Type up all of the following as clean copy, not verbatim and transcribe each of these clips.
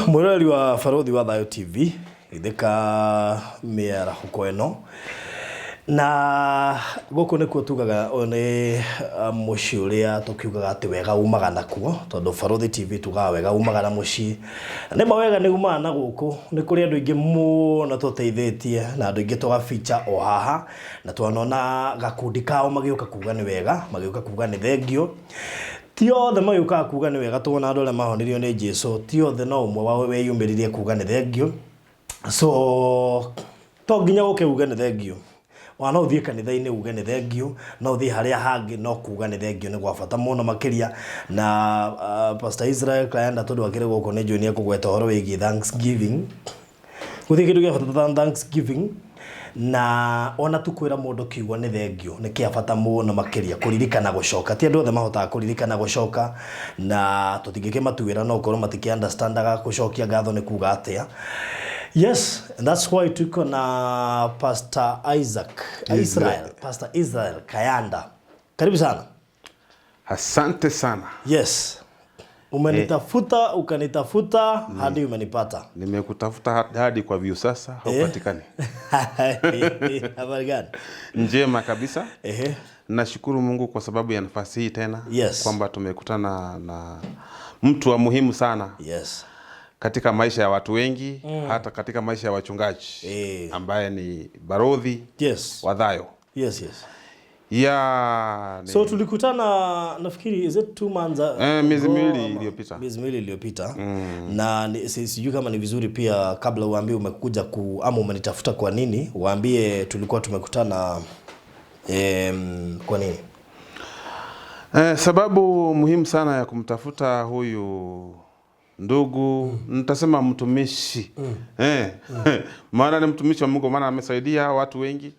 Mwĩroreri wa Barũthi wa Thayũ TV, ithĩka mĩarahũko ĩno na gũkũ nĩkuo tugaga ũyũ nĩ mũciĩ ũrĩa tũkiugaga atĩ wega umaga nakuo, tondũ Barũthi TV tugaga wega umaga na mũciĩ. Na nĩma wega nĩ umaga na gũkũ, nĩ kũrĩ andũ aingĩ mũno tũteithĩtie na andũ aingĩ tũgabicha o haha, na twanona gakundi kao magĩũka kuga nĩ wega, magĩũka kuga nĩ thengio. Ti othe magĩũkaga kuga nĩ wega, tuona andũ arĩa mahonirio nĩ Jesu, ti othe, no ũmwe wao weyumĩririe kuga nĩ thengio. So to nginya ũke uge nĩ thengio, ona no ũthiĩ kanitha-inĩ uge nĩ thengio, no ũthiĩ harĩa hangĩ, no kuga nĩ thengio nĩ gwa bata mũno makĩria. Na Pastor Israel Kayanda, tondũ akĩrĩ gũkũ, nĩ njũĩ nĩ ekũgweta ũhoro wĩgiĩ Thanksgiving. Gũtirĩ kĩndũ gĩa bata ta Thanksgiving, na ona tu kwĩra mũndũ kiugo nĩ thengio nĩ kĩa bata mũno makĩria. Kũririkana gũcoka, ti andũ othe mahotaga kũririkana gũcoka, na tũtingĩkĩmatuĩra, no ũkorwo matikĩ understandaga gũcokia ngatho nĩ kuga atĩa. Yes, and that's why tuko na Pastor Isaac Israel, Pastor Israel Kayanda, karibu sana. Asante sana. Yes, umenitafuta, ukanitafuta hadi umenipata. Nimekutafuta hadi kwa Viusasa, haupatikani. Habari gani? Njema kabisa. Nashukuru Mungu kwa sababu ya nafasi hii tena kwamba tumekutana na mtu wa muhimu sana katika maisha ya watu wengi, hata katika maisha ya wachungaji, ambaye ni Barodhi wa Thayo. Ya ni, So tulikutana, nafikiri, is it 2 months Miezi ago 2 iliyopita. Miezi 2 iliyopita. Na sijui kama ni vizuri pia, kabla uambie umekuja ama umenitafuta kwa nini, waambie tulikuwa tumekutana kwa nini? Sababu muhimu sana ya kumtafuta huyu ndugu, nitasema mtumishi, maana ni mtumishi wa Mungu, maana amesaidia watu wengi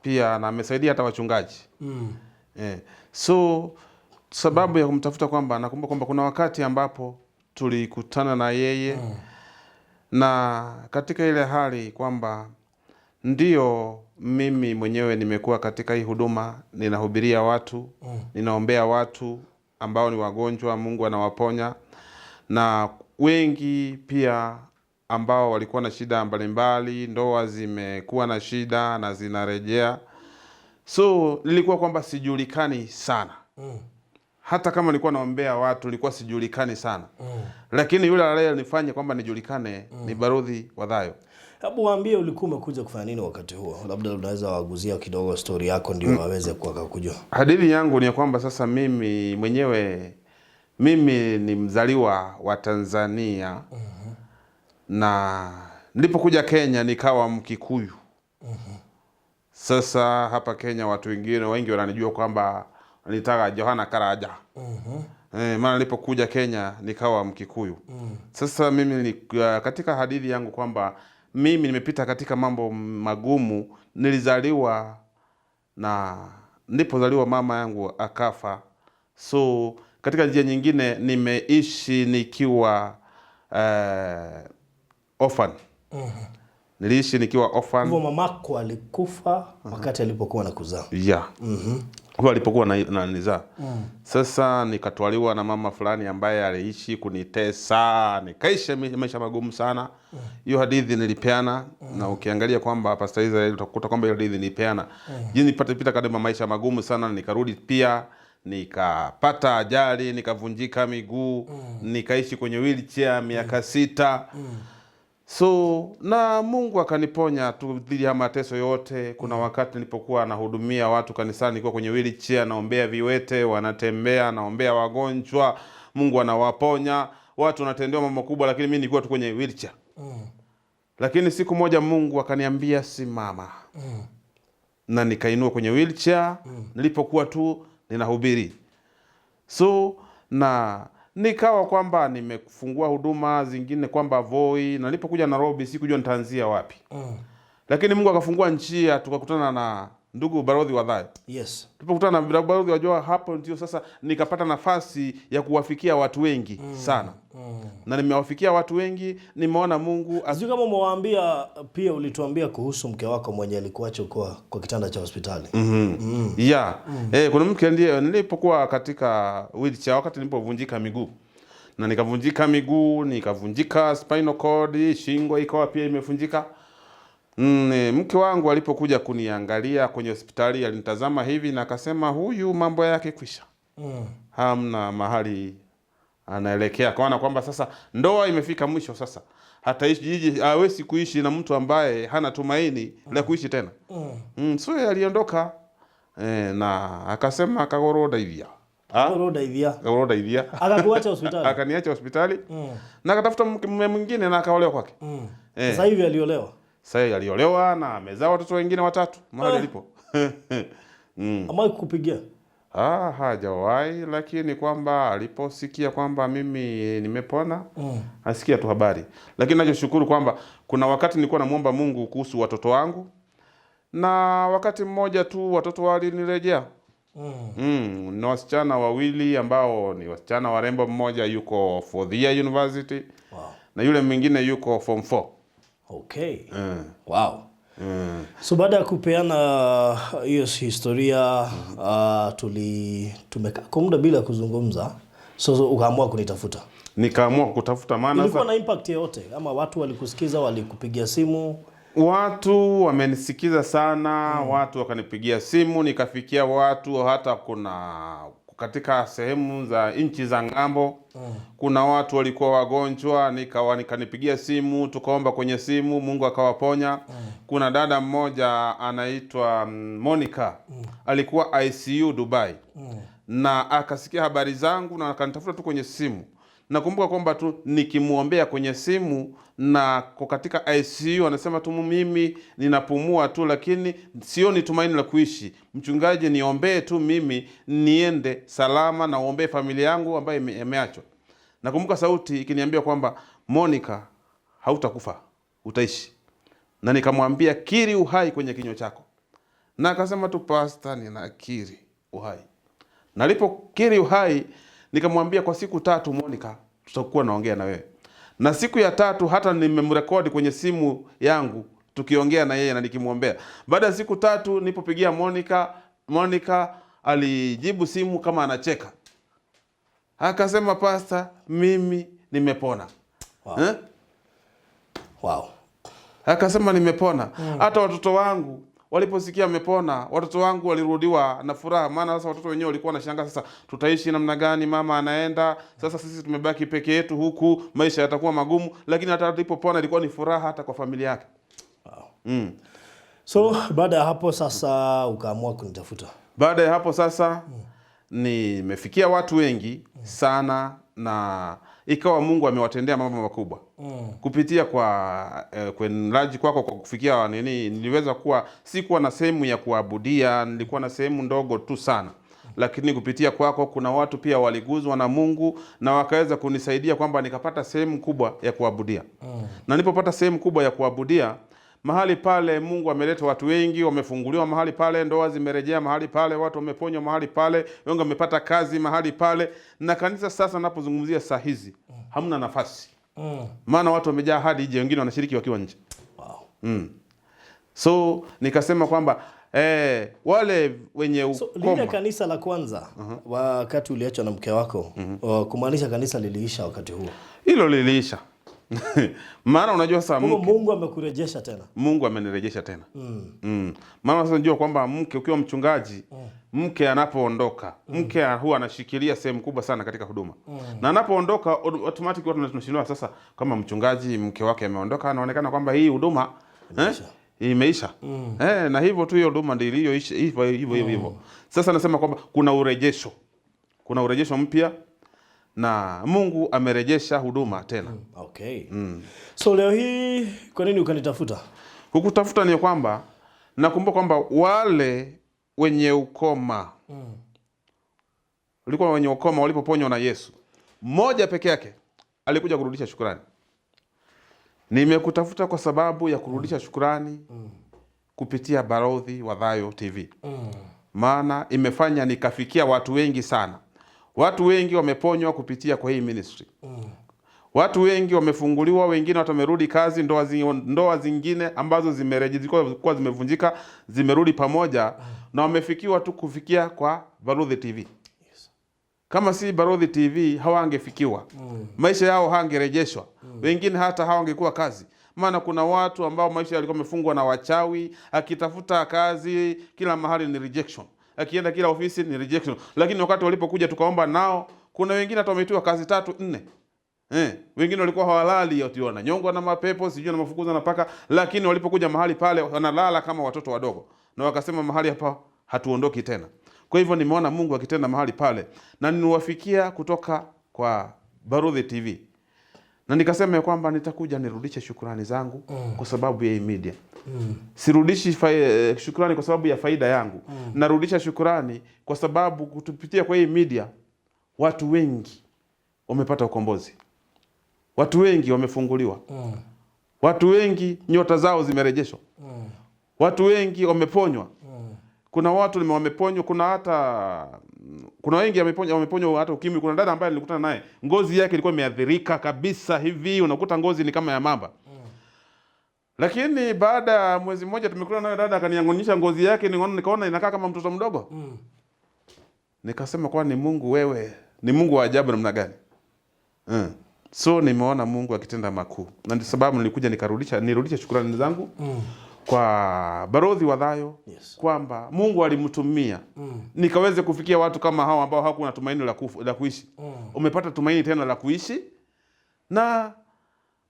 pia na amesaidia hata wachungaji. So sababu ya kumtafuta kwamba nakumbuka kwamba kuna wakati ambapo tulikutana na yeye na katika ile hali kwamba ndio mimi mwenyewe nimekuwa katika hii huduma, ninahubiria watu, ninaombea watu ambao ni wagonjwa, Mungu anawaponya, na wengi pia ambao walikuwa na shida mbalimbali, ndoa zimekuwa na shida na zinarejea. So nilikuwa kwamba sijulikani sana, hata kama nilikuwa naombea watu nilikuwa sijulikani sana, lakini yule aliyenifanya kwamba nijulikane ni Barodhi wa Thayo. Hebu waambie ulikuwa umekuja kufanya nini wakati huo, labda unaweza waguzia kidogo story yako ndio waweze kujua. Hadithi yangu ni ya kwamba sasa mimi mwenyewe, mimi ni mzaliwa wa Tanzania na nilipokuja Kenya nikawa Mkikuyu. Sasa hapa Kenya watu wengine wengi wananijua kwamba nitaka Johana Karaja. Maana nilipokuja Kenya nikawa Mkikuyu. Sasa mimi ni, katika hadithi yangu kwamba mimi nimepita katika mambo magumu. Nilizaliwa na nilipozaliwa mama yangu akafa, so katika njia nyingine nimeishi nikiwa orphan. Niliishi nikiwa orphan. Hivyo mamako alikufa wakati alipokuwa nakuzaa? Yeah. Huwa alipokuwa na nizaa. Sasa nikatwaliwa na mama fulani ambaye aliishi kunitesa, nikaishi maisha magumu sana. Hiyo hadithi nilipeana, na ukiangalia kwamba Pastor Israel utakuta kwamba hiyo hadithi nilipeana. Jinsi nilipata pita katika maisha magumu sana, nikarudi pia nikapata ajali, nikavunjika miguu, nikaishi kwenye wheelchair miaka 6. So na Mungu akaniponya tu dhidi ya mateso yote. Kuna wakati nilipokuwa nahudumia watu kanisani, nilikuwa kwenye wheelchair, naombea viwete wanatembea, naombea wagonjwa, Mungu anawaponya, watu wanatendewa mambo makubwa, lakini mimi nilikuwa tu kwenye wheelchair. Lakini siku moja Mungu akaniambia simama. Na nikainua kwenye wheelchair, nilipokuwa tu ninahubiri. So na nikawa kwamba nimefungua huduma zingine kwamba Voi, na nilipokuja Nairobi sikujua nitaanzia wapi. Lakini Mungu akafungua njia, tukakutana na ndugu Barodhi wa Thayo. Tulipokutana na Barodhi wajua, hapo ndio sasa nikapata nafasi ya kuwafikia watu wengi sana. Na nimewafikia watu wengi, nimeona Mungu Sijui kama umewaambia pia, ulituambia kuhusu mke wako mwenye alikuacha kwa kitanda cha hospitali. Yeah. Kuna mke ndiye nilipokuwa katika wheelchair wakati nilipovunjika miguu. Na nikavunjika miguu, nikavunjika spinal cord, shingo ikawa pia imevunjika. Mke wangu alipokuja kuniangalia kwenye hospitali alinitazama hivi na akasema, huyu mambo yake kwisha. Hamna mahali anaelekea, kwa maana kwamba sasa ndoa imefika mwisho, sasa hataishi, hawezi kuishi na mtu ambaye hana tumaini la kuishi tena. So yeye aliondoka na akasema akagoroda ivia. Akagoroda ivia. Akagoroda ivia. Akakuacha hospitali. Akaniacha hospitali. Na akatafuta mume mwingine na akaolewa kwake. Sasa hivi aliolewa. Sasa aliolewa na amezaa watoto wengine watatu mahali alipo. Amai kukupigia? Hajawahi, lakini kwamba aliposikia kwamba mimi nimepona, asikia tu habari. Lakini nachoshukuru kwamba kuna wakati nilikuwa namuomba Mungu kuhusu watoto wangu, na wakati mmoja tu watoto walinirejea. Na wasichana wawili ambao ni wasichana warembo, mmoja yuko fourth year university. Wow. Na yule mwingine yuko form 4. Okay. Wow. So baada ya kupeana hiyo historia, tumekaa kwa muda bila kuzungumza. So ukaamua kunitafuta. Nikaamua kutafuta, maana ilikuwa na impact yote ama watu walikusikiza, walikupigia simu? Watu wamenisikiza sana, watu wakanipigia simu, nikafikia watu hata kuna katika sehemu za nchi za ng'ambo. Kuna watu walikuwa wagonjwa, nikanipigia simu, tukaomba kwenye simu, Mungu akawaponya. Kuna dada mmoja anaitwa Monica, alikuwa ICU Dubai. Na akasikia habari zangu na akanitafuta tu kwenye simu. Nakumbuka kwamba tu nikimuombea kwenye simu na kwa katika ICU anasema tu mimi ninapumua tu lakini sioni tumaini la kuishi. Mchungaji, niombee tu mimi niende salama na uombee familia yangu ambayo imeachwa. Nakumbuka sauti ikiniambia kwamba Monica, hautakufa, utaishi. Na nikamwambia kiri uhai kwenye kinywa chako. Na akasema tu pastor, ninakiri uhai. Na nilipokiri uhai nikamwambia kwa siku 3 Monica tutakuwa naongea na wewe. Na siku ya 3 hata nimemrekodi kwenye simu yangu tukiongea na yeye na nikimwombea. Baada ya siku 3 nilipopigia Monica, Monica alijibu simu kama anacheka. Akasema pastor, mimi nimepona. Wow. Eh? Wow. Akasema nimepona. Hata watoto wangu waliposikia amepona, watoto wangu walirudiwa na furaha, maana sasa watoto wenyewe walikuwa wanashangaa, sasa tutaishi namna gani, mama anaenda, sasa sisi tumebaki peke yetu huku, maisha yatakuwa magumu. Lakini hata alipopona ilikuwa ni furaha hata kwa familia yake. Wow. So baada ya hapo sasa ukaamua kunitafuta. Baada ya hapo sasa nimefikia watu wengi sana na ikawa Mungu amewatendea mambo makubwa. Kupitia kwa kuenlarge kwako kwa kufikia nini, niliweza kuwa sikuwa na sehemu ya kuabudia, nilikuwa na sehemu ndogo tu sana. Lakini kupitia kwako kuna watu pia waliguzwa na Mungu na wakaweza kunisaidia kwamba nikapata sehemu kubwa ya kuabudia. Na nilipopata sehemu kubwa ya kuabudia mahali pale, Mungu ameleta watu wengi, wamefunguliwa mahali pale, ndoa zimerejea mahali pale, watu wameponywa mahali pale, wengi wamepata kazi mahali pale. Na kanisa sasa ninapozungumzia saa hizi hamna nafasi. Maana watu wamejaa hadi nje, wengine wanashiriki wakiwa nje. Wow. So nikasema kwamba wale wenye So, ukoma. lile kanisa la kwanza wakati uliachwa na mke wako, kumaanisha kanisa liliisha wakati huo? Hilo liliisha. Maana unajua sasa mke, Mungu amekurejesha tena. Mungu amenirejesha tena. Maana sasa unajua kwamba mke, ukiwa mchungaji, mke anapoondoka, mke huwa anashikilia sehemu kubwa sana katika huduma. Na anapoondoka automatic watu tunashindwa sasa, kama mchungaji mke wake ameondoka, anaonekana kwamba hii huduma, Imeisha. Imeisha. Na hivyo tu hiyo huduma ndio iliyoisha hivyo hivyo hivyo. Sasa nasema kwamba kuna urejesho. Kuna urejesho mpya na Mungu amerejesha huduma tena. Okay. So leo hii kwa nini ukanitafuta? Kukutafuta ni kwamba nakumbuka kwamba wale wenye ukoma walikuwa wenye ukoma walipoponywa na Yesu, mmoja peke yake alikuja kurudisha shukrani. Nimekutafuta kwa sababu ya kurudisha shukrani kupitia Baruthi Wathayo TV. Maana imefanya nikafikia watu wengi sana. Watu wengi wameponywa kupitia kwa hii ministry. Watu wengi wamefunguliwa, wengine watu wamerudi kazi, ndoa zingine ambazo zimerejea, zilikuwa zimevunjika, zimerudi pamoja na wamefikiwa tu kufikia kwa Baruthi TV. Yes. Kama si Barothy TV hawangefikiwa. Maisha yao hangerejeshwa. Wengine hata hawangekuwa kazi. Maana kuna watu ambao maisha yalikuwa yamefungwa na wachawi, akitafuta kazi kila mahali ni rejection. Akienda kila ofisi ni rejection. Lakini wakati walipokuja tukaomba nao, kuna wengine hata wameitiwa kazi 3, 4. Wengine walikuwa hawalali, ati wananyongwa na mapepo, sijui na mafukuza na paka, lakini walipokuja mahali pale wanalala kama watoto wadogo. Na wakasema mahali hapa hatuondoki tena. Kwa hivyo nimeona Mungu akitenda mahali pale, na niliwafikia kutoka kwa Barothy TV. Na nikasema ya kwamba nitakuja nirudishe shukrani zangu kwa sababu ya hii media. Sirudishi shukrani kwa sababu ya faida yangu. Narudisha shukrani kwa sababu kutupitia kwa hii media watu wengi wamepata ukombozi. Watu wengi wamefunguliwa. Watu wengi nyota zao zimerejeshwa. Watu wengi wameponywa. Kuna watu wameponywa, kuna wengi wameponywa hata ukimwi. Kuna dada ambaye nilikutana naye, ngozi yake ilikuwa imeathirika kabisa hivi, unakuta ngozi ni kama ya mamba. Lakini baada ya mwezi mmoja tumekutana naye, dada akaniangonyesha ngozi yake, nikaona inakaa kama mtoto mdogo. Nikasema kwani Mungu wewe ni Mungu wa ajabu namna gani? So nimeona Mungu akitenda makuu. Na ndio sababu nilikuja nirudishe shukrani zangu kwa Barothy Wathayo, kwamba Mungu alimtumia nikaweze kufikia watu kama hao ambao hawakuwa na tumaini la kuishi. Umepata tumaini tena la kuishi na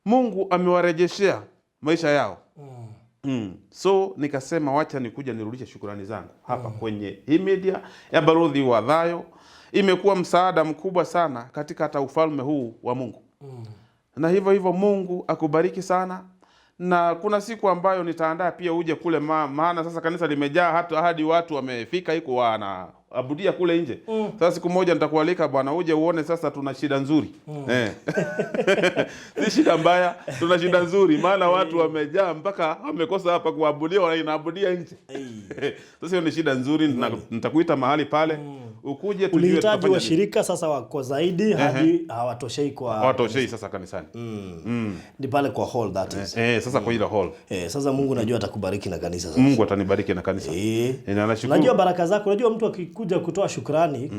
Mungu amewarejeshea maisha yao. So nikasema wacha nikuja nirudishe shukrani zangu hapa kwenye hii media ya Barothy Wathayo. Imekuwa msaada mkubwa sana katika hata ufalme huu wa Mungu. Na hivyo hivyo Mungu akubariki sana. Na kuna siku ambayo nitaandaa pia uje kule, maana sasa kanisa limejaa hata hadi watu wamefika huko wanaabudia kule nje. Sasa siku moja nitakualika bwana uje uone sasa tuna shida nzuri. Si shida mbaya, tuna shida nzuri maana watu wamejaa mpaka wamekosa hapa kuabudia, wanaabudia nje. Sasa hiyo ni shida nzuri, nitakuita mahali pale. Ukuje tujue Ulihitaji tutafanya nini. washirika sasa wako zaidi hadi hawatoshei kwa hawatoshei sasa kanisani. Ni pale kwa hall that is. Sasa kwa ile hall. Sasa Mungu najua atakubariki na kanisa sasa. Mungu atanibariki na kanisa. Na nashukuru. Unajua baraka zako, unajua mtu akikuja kutoa shukrani,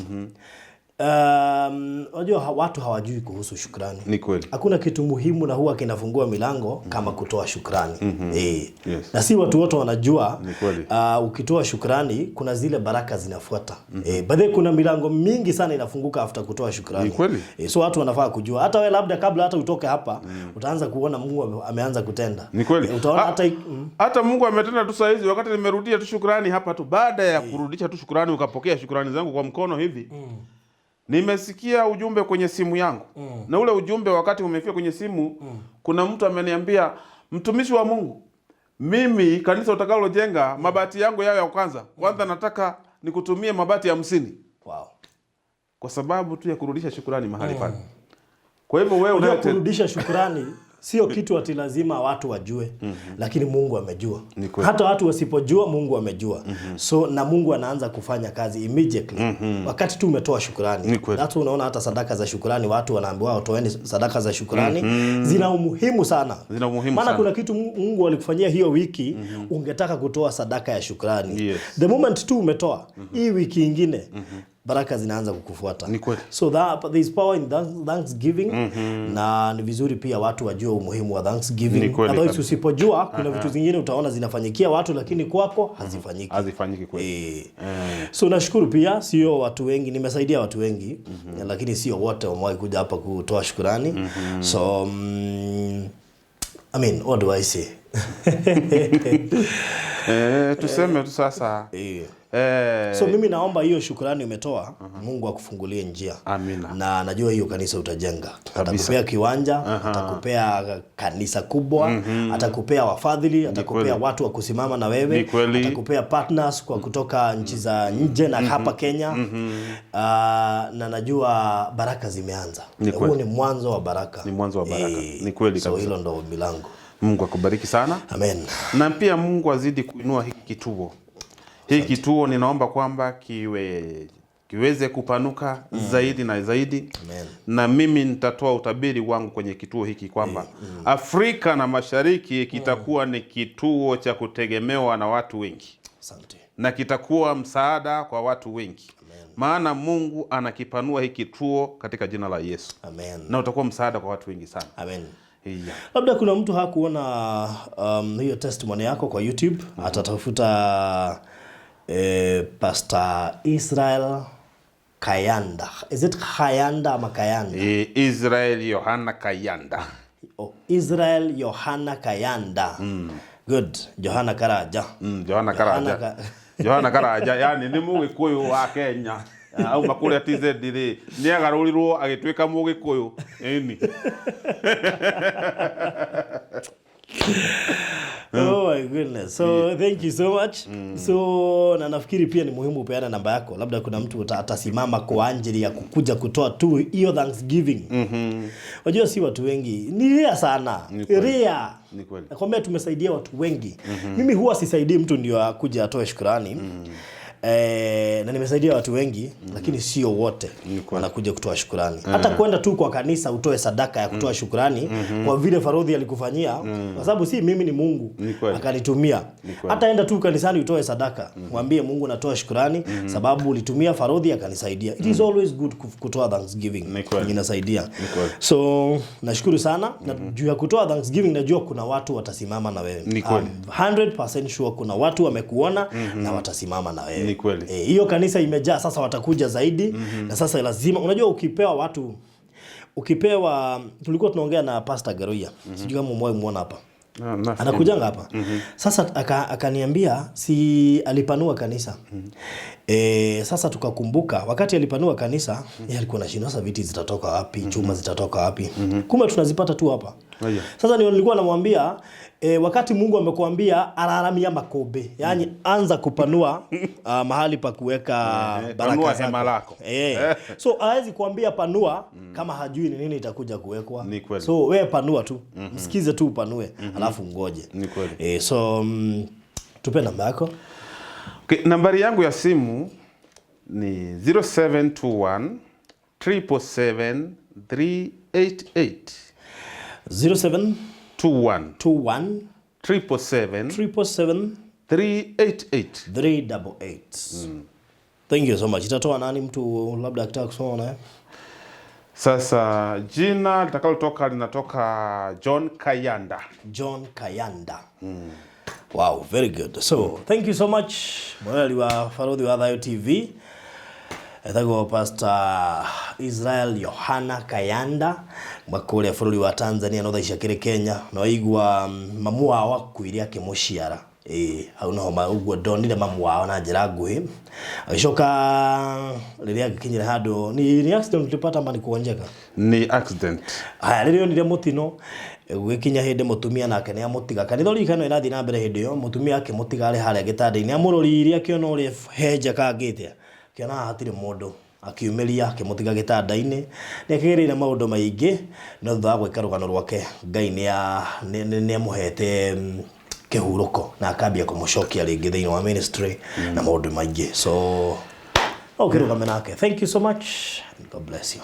unajua watu hawajui kuhusu shukrani. Ni kweli. Hakuna kitu muhimu na huwa kinafungua milango kama kutoa shukrani. Yes. Na si watu wote wanajua. Ni kweli. Ukitoa shukrani kuna zile baraka zinafuata. By the way, kuna milango mingi sana inafunguka after kutoa shukrani. Ni kweli. So watu wanafaa kujua. Hata wewe labda kabla hata utoke hapa, utaanza kuona Mungu ameanza kutenda. Ni kweli. Utaona hata Hata Mungu ametenda tu saa hizi wakati nimerudia tu shukrani hapa tu, baada ya kurudisha tu shukrani ukapokea shukrani zangu kwa mkono hivi. Nimesikia ujumbe kwenye simu yangu. Na ule ujumbe wakati umefika kwenye simu, kuna mtu ameniambia, mtumishi wa Mungu, mimi kanisa utakalojenga mabati yangu yao ya kwanza, kwanza nataka nikutumie mabati 50. Wow. Kwa sababu tu ya kurudisha shukrani mahali pale. Kwa hivyo wewe Unajua unayete- kurudisha shukrani sio kitu ati lazima watu wajue, lakini Mungu amejua. Ni kweli. Hata watu wasipojua Mungu amejua. So na Mungu anaanza kufanya kazi immediately. Wakati tu umetoa shukrani. Ni kweli. Hata unaona hata sadaka za shukrani watu wanaambiwa watoeni sadaka za shukrani. Zina umuhimu sana. Zina umuhimu Maana sana. kuna kitu Mungu alikufanyia hiyo wiki, ungetaka kutoa sadaka ya shukrani. Yes. The moment tu umetoa, hii wiki nyingine, baraka zinaanza kukufuata. Ni kweli. So that there is power in thanksgiving. Na ni vizuri pia watu wajue umuhimu wa thanksgiving. Ni kweli Otherwise kabisa. usipojua kuna vitu zingine utaona zinafanyikia watu lakini kwako hazifanyiki. Hazifanyiki kweli. So nashukuru pia sio watu wengi, nimesaidia watu wengi, lakini sio wote wamewahi kuja hapa kutoa shukrani. So I mean, what do I say? Tuseme tu sasa. So mimi naomba hiyo shukrani umetoa, Mungu akufungulie njia. Amina. Na najua hiyo kanisa utajenga. Atakupea kiwanja, atakupea kanisa kubwa, atakupea wafadhili, atakupea watu wa kusimama na wewe, Ni kweli. atakupea partners kwa kutoka nchi za nje na hapa Kenya. Na najua baraka zimeanza. Ni kweli. Huu ni mwanzo wa baraka. Ni mwanzo wa baraka. Ni kweli So kabisa. hilo ndo ombi langu. Mungu akubariki sana. Amen. Na pia Mungu azidi kuinua hiki kituo. Hiki kituo ninaomba kwamba kiweze kupanuka zaidi na zaidi. Amen. Na mimi nitatoa utabiri wangu kwenye kituo hiki kwamba Afrika na Mashariki kitakuwa ni kituo cha kutegemewa na watu wengi. Asante. Na kitakuwa msaada kwa watu wengi. Maana Mungu anakipanua hiki kituo katika jina la Yesu. Amen. Na utakuwa msaada kwa watu wengi sana. Amen. Yeah. Labda kuna mtu hakuona hiyo testimony yako kwa YouTube, atatafuta Pastor Israel Kayanda. Is it Kayanda ama Kayanda? Israel Yohana Kayanda. Oh, Israel Yohana Kayanda. Good. Yohana Karaja. Yohana Karaja. Yohana Karaja, yani ni Mugikuyu wa Kenya. Auma kuria TZ ri ni agarurirwo agituika Mugikuyu. Ĩni. Oh my goodness. So thank you so much. So na nafikiri pia ni muhimu upeane namba yako. Labda kuna mtu atasimama kwa ajili ya kukuja kutoa tu hiyo Thanksgiving. Unajua si watu wengi. Ni rare sana. Ni kweli. Rare. Ni kweli. Nakwambia tumesaidia watu wengi. Mimi huwa sisaidii mtu ndio akuja atoe shukrani. Na nimesaidia watu wengi, lakini sio wote wanakuja kutoa shukrani. Hata kwenda tu kwa kanisa utoe sadaka ya kutoa shukrani kwa vile Farodhi alikufanyia, kwa sababu si mimi ni Mungu Ni kweli. akanitumia. Ni kweli. Hata enda tu kanisani utoe sadaka, mwambie Mungu natoa shukrani sababu ulitumia Farodhi akanisaidia. It is always good kutoa Thanksgiving. Ni kweli. Inasaidia. Ni kweli. So nashukuru sana na juu ya kutoa Thanksgiving najua kuna watu watasimama na wewe. Ni kweli. I'm 100% sure kuna watu wamekuona na watasimama na wewe. Ni kweli. Hiyo kanisa imejaa sasa, watakuja zaidi. Na sasa lazima, unajua ukipewa watu, ukipewa, tulikuwa tunaongea na Pastor Garuya. Sijui kama umewahi muona hapa. Na, Anakujanga hapa. Sasa akaniambia si alipanua kanisa. Sasa tukakumbuka wakati alipanua kanisa, yeye alikuwa anashindwa sasa viti zitatoka wapi, chuma zitatoka wapi. Kumbe tunazipata tu hapa. Sasa nilikuwa namwambia wakati Mungu amekuambia araramia makobe, yani anza kupanua mahali pa kuweka baraka Panua zako. hema lako. So hawezi kuambia panua kama hajui ni nini itakuja kuwekwa. Ni kweli. So wewe panua tu. Msikize tu upanue, alafu ngoje. Ni kweli. So tupe namba yako. Okay, nambari yangu ya simu ni 0721 777 388. 07 21 21 777 777 388. 388. Thank you so much. Itatoa nani mtu labda akitaka kusoma naye? Sasa jina litakalotoka linatoka John Kayanda. John Kayanda. Wow, very good. So, thank you so much. Mwali wa Farodhi wa Thayo TV. Etagwo Pastor Israel Yohana Kayanda makuria bũrũri wa Tanzania no thaa ici akĩrĩ Kenya no aigua mamu wao akuire akĩmũciara. Hau noho ũguo ndonire mamu wao na njĩra nguhĩ. Agĩcoka rĩrĩa agĩkinyire handũ ni accident tulipata ama ni kuonjeka? Ni accident. Haya, rĩrĩa onire mũtino gũgĩkinya hĩndĩ mũtumia nake nĩ amũtiga. Kanitha ũririkano ĩrathiĩ na mbere hĩndĩ ĩyo, mũtumia akĩmũtiga arĩ harĩa gĩtanda-inĩ, amũroririe akĩona ũrĩa henja kangĩte, akĩona haha hatirĩ mũndũ, akiumĩria akĩmũtiga gĩtanda-inĩ. Nĩ akĩgereire maũndũ maingĩ, no thutha wa gwĩka rũgano rwake Ngai nĩ amũhete kĩhurũko na akambia kũmũcokia rĩngĩ thĩinĩ wa ministry na maũndũ maingĩ. So no ũkĩrũgame nake. Thank you so much and God bless you.